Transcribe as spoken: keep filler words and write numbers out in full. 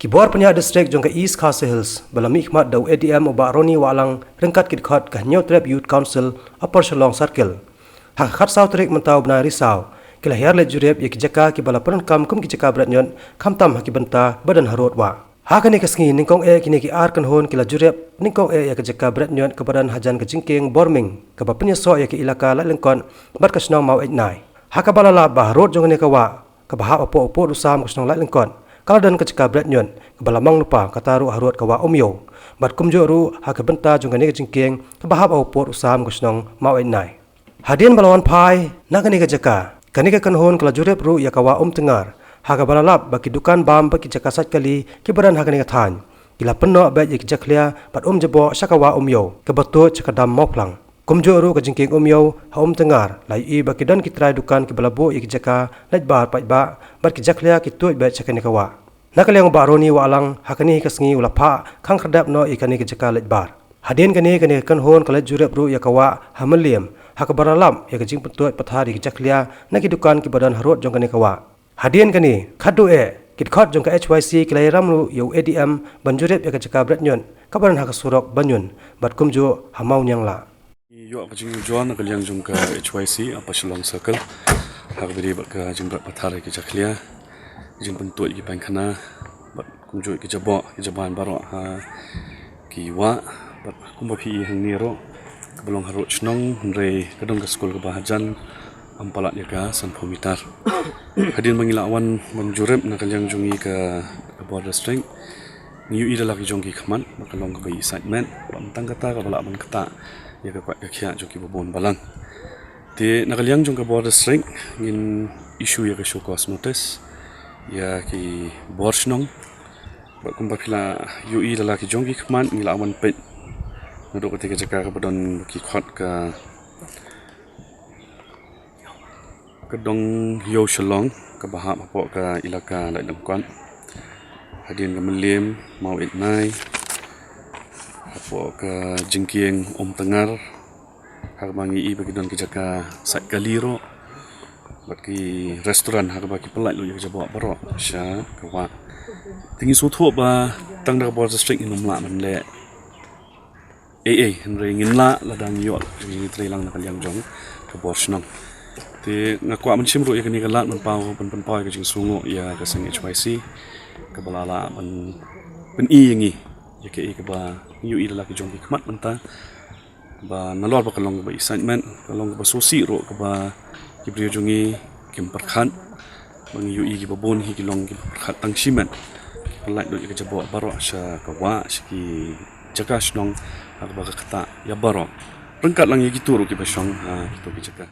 Ki bor pynïaid district jong ka East Khasi Hills ba la mihkhmat da u A D M u Bah Ronnie Wahlang ryngkat ki dkhot ka Hynñiewtrep Youth Council, Upper Shillong Circle, ha ka khatsaw tarik mynta u bnai Risaw ki la hiar leit jurip ïa ki jaka kiba la pyndonkam kum ki jaka bret ñiut, khamtam ha ki bynta ba don harud wah. Ha kane ka sngi nyngkong eh kine ki ar kynhun ki la jurip nyngkong eh ïa ka jaka bret ñiut kaba don hajan ka jingkieng Borming, kaba pynïasoh ïa ka ilaka Laitlyngkot bad ka shnong Maweit Nai. Ha kaba la lap ba harud jong kane ka wah kaba hap hapoh u pud u sam ka shnong Laitlyngkot ka la don ka jaka bret ñiut kaba la mang lypa, kata ruh harud ka wah Umïew, bad kumjuh ruh ha ka bynta jong kane ka jingkieng kaba hap ha u pud u sam ka shnong Maweit Nai. Hadien ba la wan phai na kane ka jaka, kane ka kynhun ka la jurip ruh ïa ka wah Umtyngar, ha kaba la lap ba ki dukan bam bad ki jaka sait kali kiba don ha kane ka thaiñ ki la pynnoh beit ïa ki jakhlia bad um jaboh sha ka wah Umïew kaba tuid sha ka dam Mawphlang. Kumjuh ruh ka jingkieng Umïew ha Umtyngar la ïohi ba ki don ki trai dukan kiba la buh ïa ki jaka leit bar paidbah bad ki jakhlia ki tuid beit sha kane ka wah. Na ka liang u Bah Ronnie Wahlang ha kane ka sngi u la phah khang khyrdep noh ïa kane ka jaka leit bar. Hadien kane, kane ka kynhun ka leit jurip ruh ïa ka wah ha Mylliem, ha kaba la lap ïa ka jingpyntuid pathar ïa ki jakhlia na ki dukan kiba don harud jong kane ka wah. Hadien kane, khatduh eh, ki dkhot jong ka H Y C ki la ïalam ruh ïa u A D M ban jurip ïa ka jaka bret ñiut kaba don ha ka surok Banyun bad kumjuh ha Mawnianglah. Ïoh ka jingujor na ka liang jong ka H Y C Upper Shillong Circle ha kaba ïadei bad ka jingbret pathar ïa ki jakhlia, jingpyntuid ïa ki painkhana bad kumjuh ïa ki jaboh ki jaban baroh ha ki wah, bad kumba phi i hangne ruh, kaba long harud shnong, hynrei ka don ka skul kaba hajan, ym palat ïa ka sanphew mitar. Hadien ba ngi la wan ban jurip na ka liang jong ngi ka, ka bor district, ngi ïohi da la ki jong ki khmat ba ka long kaba i sait met, bad ym tang kata, kaba lah ban ktah ïa ka kwah ka khiah jong kiba bun balang. Te na ka liang jong ka bor district ngin issue ïa ka show cause notice ïa ki bor shnong. Bad kumba phi la ïohi da la ki jong ki khmat, ngi la wan peit naduh kata ka jaka kaba don ki khot ka, ka dong Ïew Shillong kaba hap hapoh ka ilaka Laitlyngkot, hadien ka Mylliem, Maweit Nai, hapoh ka jingkieng Umtyngar, ha kaba ngi i ba ki don ki jaka sait kali ruh bad ki restaurant ha kaba ki pynlait lut ïa ka jaboh baroh sha ka wah. Te ngi sngewthuh ba tang da ka bor district ngin ym lah ban leh ei ei, hynrei ngin lah lada ngi ïoh, ngi trei lang na ka liang jong ka bor shnong. Te nga kwah ban shim ruh ïa kane ka lad ban paw, ban pynpaw ïa ka jingsngewnguh ïa ka seng H Y C kaba la lah ban pyni ïa ngi ïa kaei kaba ngi ïohi da la ki jong ki khmat mynta, ba nalor ba ka long kaba i sait met, ka long kaba sngewsih ruh kaba ki briew jong ngi kim pyrkhat, ba ngi ïohi kiba bun hi ki long kiba pyrkhat tang shimet, ki pynlait lut ïa ka jaboh baroh sha ka wah, sha ki jaka shnong ha kaba ka ktah ïa baroh, ryngkat lang ïa kito ruh kiba shong ha kito ki jaka.